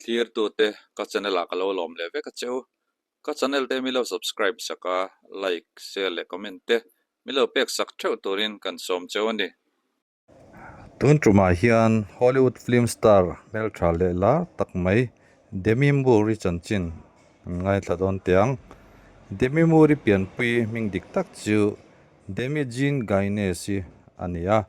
Thlirtute ka channel ah ka lo lawm leh vek a che u. Ka channel te mi lo subscribe sak a, like, share leh comment te mi lo pek sak theuh turin kan sawm cheu a ni. Tun tumah hian Hollywood film star hmeltha leh lar tak mai Demi Moore-i chanchin an ngaithla dawn teh ang. Demi Moore-i pianpui hming dik tak chu Demi Jean Gaines-i a ni a.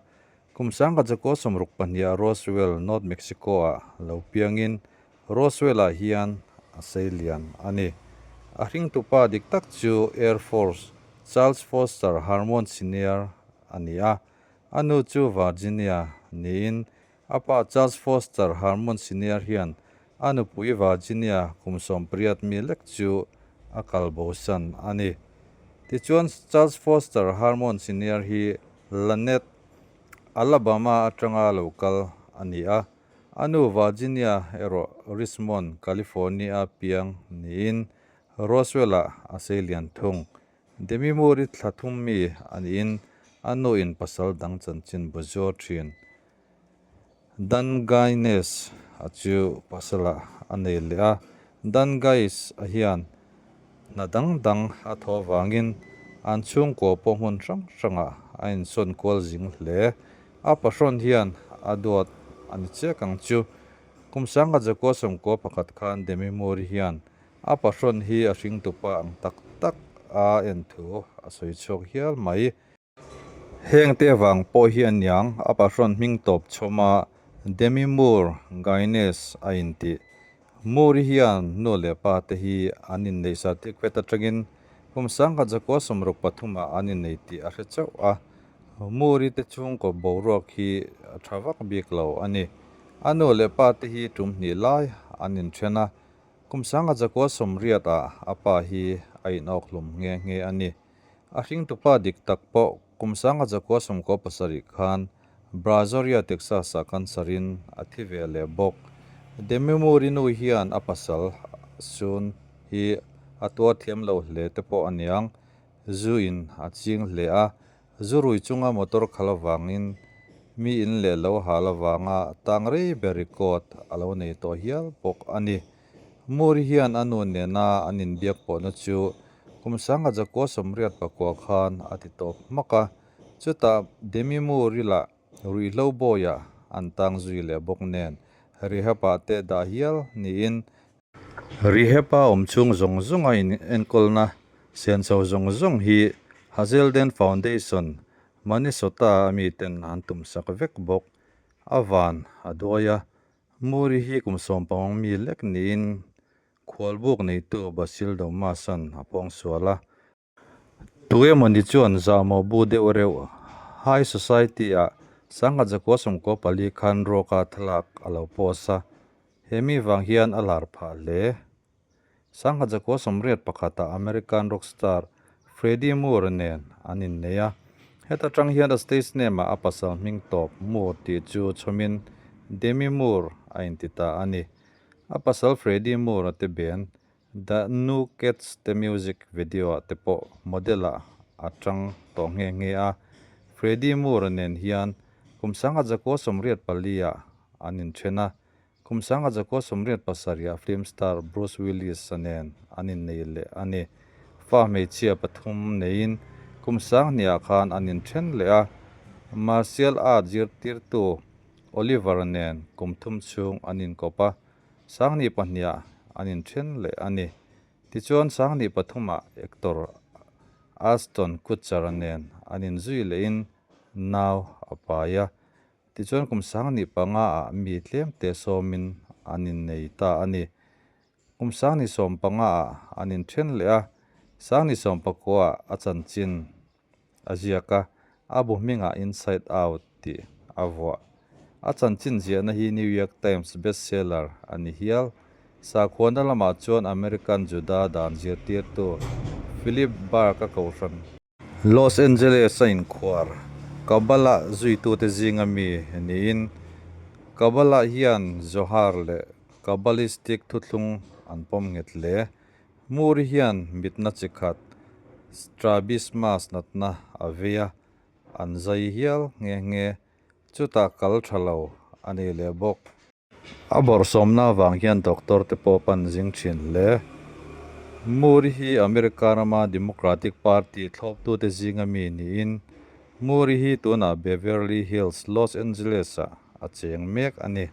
Kum sangkhat zakua 62ah Roswell, North Mexico-ah lo piangin Roswell-ah hian a sei lian a ni. A hringtupa dik tak chu Air Force Charles Foster Harmon Senior a ni a. A nu chu Virginia niin a pa Charles Foster Harmon Senior hian a nupui Virginia kum 80 mi lek chu a kal bosan a ni. Tichuan Charles Foster Harmon Senior hi Lanett, Alabama atanga lo kal a ni a. A nu Virginia erawh Richmond, California piang niin Roswell-ah a sei lian thung. Demi Moore-i thla thum mi a niin a nu in pasal dang chanchin bu zuar thin. Dan Gaines a chu pasalah a nei leh a, Dan Gais a hian hna dang dang a thawh avangin an chhungkua pawh hmun hrang hrangah a insawn kual zing hle. A pahrawn hian a duat a ni chiak ang chu. Kum 1991 khan Demi Moore hian a pahrawn hi a hringtupa ang tak tak a en thu a sawi chhuak hial mai. Heng te avang pawh hi a niang, a pahrawn hming tawp chhawma Demi Moore Gaines a intih. Moore-i hian nu leh pa te hi an inneih certificate atangin kum 1963-ah an innei tih a hre chauh a. Moore-i te chhungkaw boruak hi a tha vak bik lo a ni. A nu leh pa te hi tum hnih lai an inthen a, kum 1980-ah a pa hi a inawkhlum nghe nghe a ni. A hringtupa dik tak pawh kum 1997 khan Brazoria, Texas-ah cancer-in a thi ve leh bawk. Demi Moore-i nu hian a pasal Sun hi a tuar thiam lo hle te pawh a niang. Zu in a ching hle a, zu rui chunga motor khalh avangin mi in leh lo hal avanga tang rei ber record a lo nei tawh hial bawk a ni. Moore-i hian a nu nena an inbiak pawhna chu kum 1989 khan a ti tawp hmak a, chutah Demi Moore-i lah ruihhlo bawiah an tang zui leh bawk nen rehab-ah te dah hial niin rehab-a awm chhung zawng zawnga inenkawlna senso zawng zawng hi Hazelden Foundation, Minnesota-a miten an tumsak vek bawk. A van a duai a, Moore-i hi kum 15 mi lek niin khualbuk neitu Basil Domas-a'n a pawng sual a. Tu emawni chuan zahmawh bu deuh reuh High Society-ah 1994 khan ruaka thlalak a lo post a, he mi vang hian a lar phah hle. 1981-ah American rock star Freddie Moore nen an innei a. Heta tang hian a stage name-ah a pasal hming tawp Moore tih chu chhawmin Demi Moore a inti ta a ni. A pasal Freddie Moore a te ben The New Cats te music video-ah te pawh model-ah a tang tawh nghe nghe a. Freddie Moore nen hian kum 1984-ah an inthen a. Kum 1987-ah film star Bruce Willis-a nen an innei leh a ni. Fa hmeichhia pathum neiin kum sanghniah khan an inthen leh a, martial art zirtirtu Oliver nen kum thum chhung an inkawp a, sanghnih pahniah an inthen leh a ni. Tichuan sanghnih pathumah actor Ashton Kutcher-a nen an inzui lehin nau a pai a. Tichuan kum 2005 ah mi tlem te sawmin an innei ta a ni. Kum 2015 ah an inthen leh a, 2019 ah a chanchin a ziak a, a bu hmingah Inside Out tih a vuah. A chanchin ziahna hi New York Times bestseller a ni hial. Sakhuana lamah chuan American Juda dan zirtirtu Philip Berk-a kohhran. Los Angeles a inkhuar Kabbalah zuitute zinga mi niin Kabbalah hian Zohar leh Kabbalistic thuthlung an pawm nghet hle. Moore hian mitna chi khat strabismus natna a vei a, an zai hial nghe nghe. Chutah kal tha lo a nei leh bawk. A bawrhsawmna avang hian doctor te pawh pan zing thin hle. Moore hi America rama Democratic Party thlawptute zinga mi niin Moore hi tunah Beverly Hills, Los Angeles-ah a cheng mek a ni.